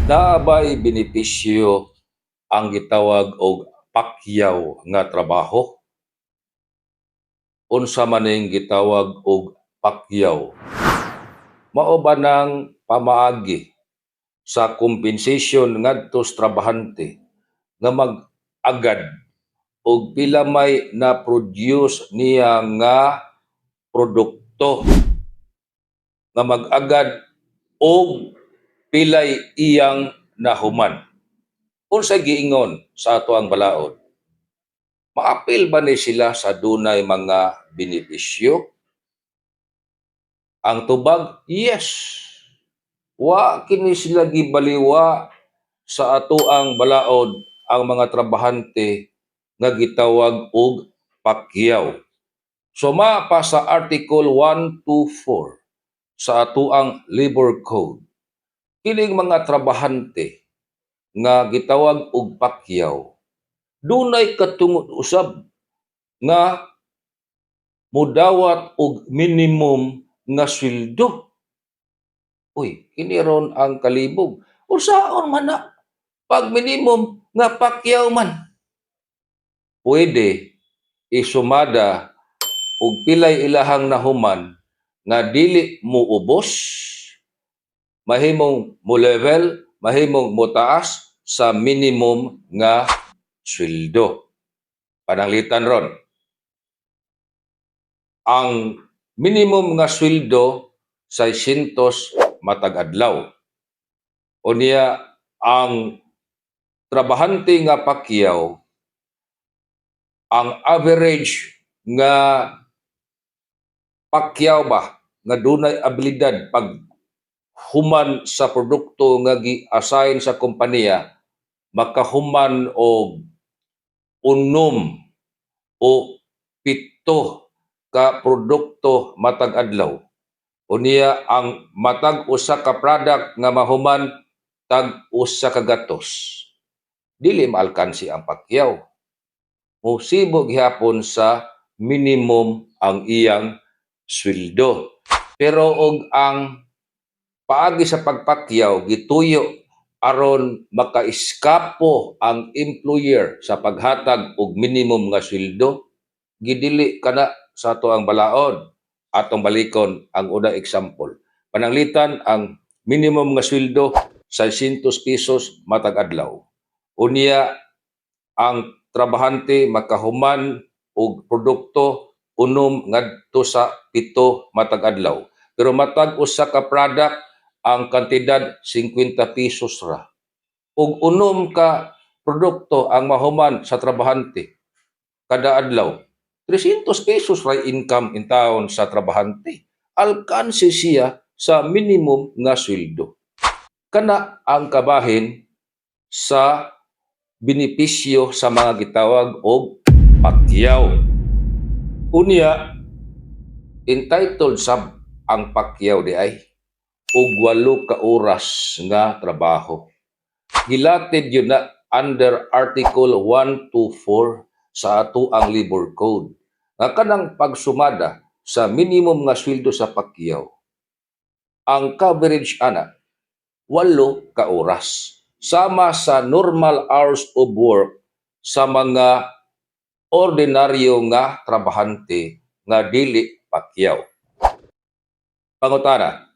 Naa bay benepisyo ang gitawag og pakyaw nga trabaho? Unsa man ning gitawag og pakyaw? Mao ba nang pamaagi sa compensation ngadto sa trabahante nga mag-agad og pila may na-produce niya nga produkto, nga mag-agad og pilay iyang nahuman? Unsay giingon sa ato ang balaod? Maapil ba ni sila sa dunay mga benepisyo? Ang tubag, yes. Wa kini sila gibaliwa sa atoang balaod ang mga trabahante nga gitawag og pakyaw. Suma pa sa Article 124 sa atoang Labor Code. Kining mga trabahante nga gitawag og pakyaw, dunay katungod usab nga mudawat og minimum nga sweldo. Uy, kini ron ang kalibog. Unsaon man na pag minimum nga pakyaw man? Pwede isumada og pilay ilahang nahuman nga dili muubos, mahimong mo level, mahimong motaas sa minimum nga sweldo. Pananglitan ron, ang minimum nga sweldo 600 matag adlaw. Unya ang trabahante nga pakyaw, ang average nga pakyaw ba nga dunay abilidad pag human sa produkto nga gi-assign sa kompanya, makahuman og 6 o 7 ka produkto matag adlaw. Unya ang matag usa ka product nga mahuman tag 1 ka gatos. Dili maalkansi ang pakyaw. Musibo gihapon sa minimum ang iyang sweldo. Pero og ang paagi sa pagpakyaw gituyo aron makaiskapo ang employer sa paghatag og minimum nga sweldo, gidili kana sa ato ang balaod. Atong balikon ang una example. Pananglitan ang minimum nga sweldo 600 pesos matag adlaw. Unya ang trabahante makahuman og produkto 6 ngadto sa 7 matag adlaw. Pero matag usa ka product ang kantidad 50 pesos ra. Ug 6 ka produkto ang mahuman sa trabahante kada adlaw, 300 pesos ra income in taon sa trabahante. Alkanse siya sa minimum nga sweldo. Kana ang kabahin sa benepisyo sa mga gitawag og pakyaw. Unya, entitled sab ang pakyaw diay og 8 ka oras nga trabaho. Gilatid gyud na under Article 124 sa ato ang Labor Code nga kanang pagsumada sa minimum nga sweldo sa pakyaw, ang coverage ana 8 ka oras, sama sa normal hours of work sa mga ordinaryo nga trabahante nga dili pakyaw. Pangutana,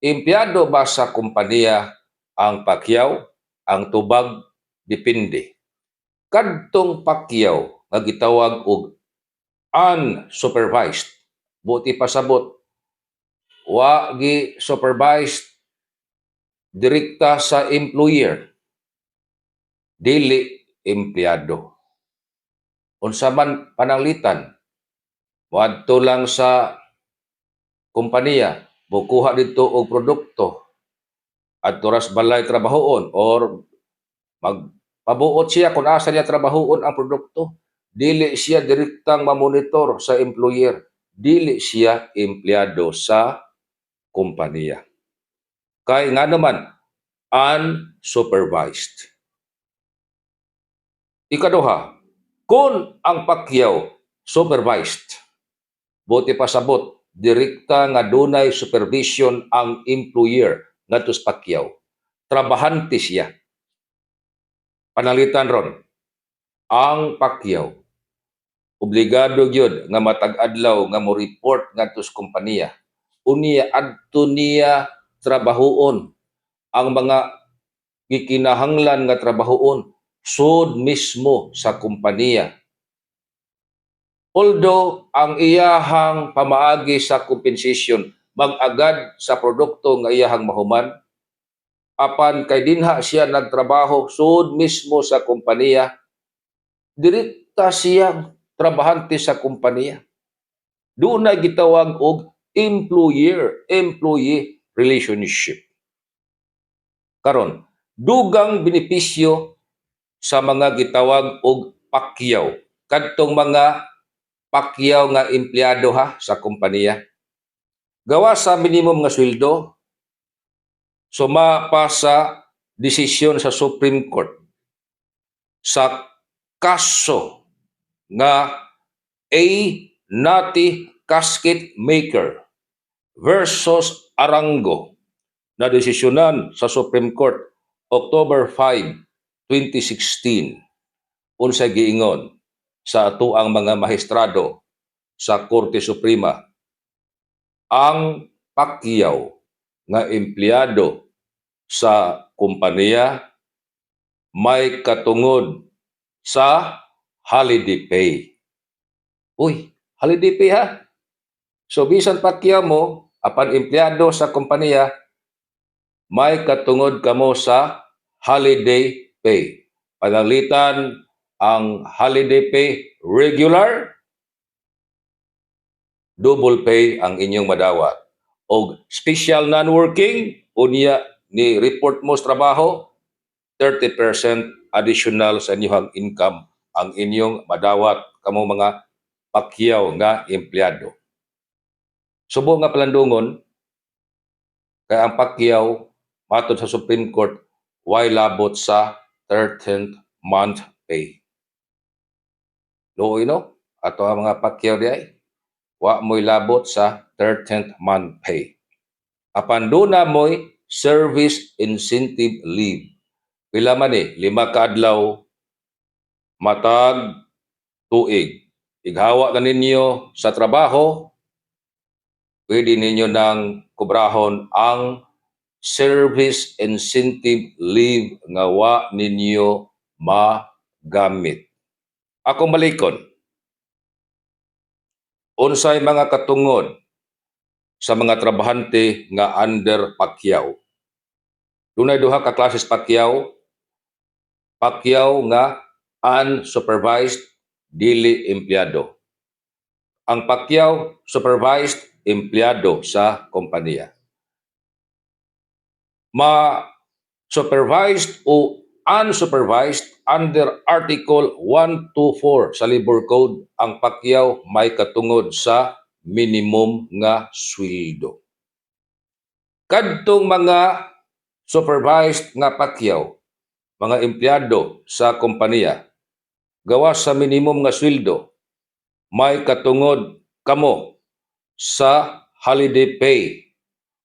empleyado ba sa kompanya ang pakyaw? Ang tubag, depende. Kadtong pakyaw nga gitawag og unsupervised, buot ipasabot, wa gi supervised direkta sa employer, dili empleyado. Unsa man pananglitan, moadto lang sa kompanya, mukuha didto og produkto, adto ras balay trabahoon or magpabuot siya kung asa niya trabahoon ang produkto. Dili siya direktang mamonitor sa employer. Dili siya empleyado sa kompanya. Kay nga naman, unsupervised. Ikaduha, kung ang pakyaw supervised, buot ipasabot, direkta nga dunay supervision ang employer ngadto sa pakyaw. Trabahante siya. Pananglitan ron, ang pakyaw, obligado gyud nga matag adlaw nga mo report ngadto sa kompanya. Unya adto niya trabahuon ang mga gikinahanglan nga trabahuon sud mismo sa kompanya. Although ang iyahang pamaagi sa compensation mag-agad sa produkto nga iyahang mahuman, apan kay dinha siya nagtrabaho sud mismo sa kompanya, direkta siyang trabahante sa kompanya. Doon na gitawag og employer-employee relationship. Karon, dugang benepisyo sa mga gitawag og pakyaw. Kadtong mga pakyaw nga empleyado ha sa kompanya. Gawa sa minimum nga sweldo, suma pa sa desisyon sa Supreme Court sa kaso nga A. Nati Casket Maker versus Arango na desisyonan sa Supreme Court October 5, 2016, unsa giingon sa atoang mga mahistrado sa Korte Suprema? Ang pakyaw nga empleyado sa kompanya may katungod sa holiday pay. Uy, holiday pay ha. So bisan pakyaw mo apan empleyado sa kompanya, may katungod kamo sa holiday pay. Pananglitan ang holiday pay regular, double pay ang inyong madawat. Og special non-working, unya ni report mo sa trabaho, 30% additional sa inyong income ang inyong madawat kamo mga pakyaw nga empleyado. Subo nga palandungon kay ang pakyaw, matod sa Supreme Court, way labot sa 13th month pay. Luoy, no? Ato ang mga pakyaw diay, wa mo'y labot sa 13th month pay. Apan duna mo'y service incentive leave. Pila man ni? 5 ka adlaw matag tuig. Ighawa na ninyo sa trabaho, pwede ninyo nang kubrahon ang service incentive leave nga wa ninyo magamit. Akong balikon. Unsay mga katungod sa mga trabahante nga under pakyaw? Dunay duha ka klases pakyaw. Pakyaw nga unsupervised, dili empleyado. Ang pakyaw supervised, empleyado sa kompanya. Ma supervised o unsupervised, under Article 124 sa Labor Code, ang pakyaw may katungod sa minimum nga sweldo. Kadtong mga supervised nga pakyaw, mga empleyado sa kompanya, gawas sa minimum nga sweldo, may katungod kamo sa holiday pay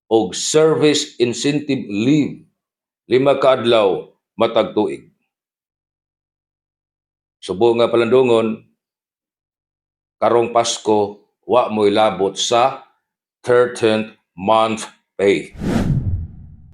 og service incentive leave, 5 ka adlaw matag tuig. Subo nga palandungon, karong Pasko wa mo'y labot sa 13th month pay.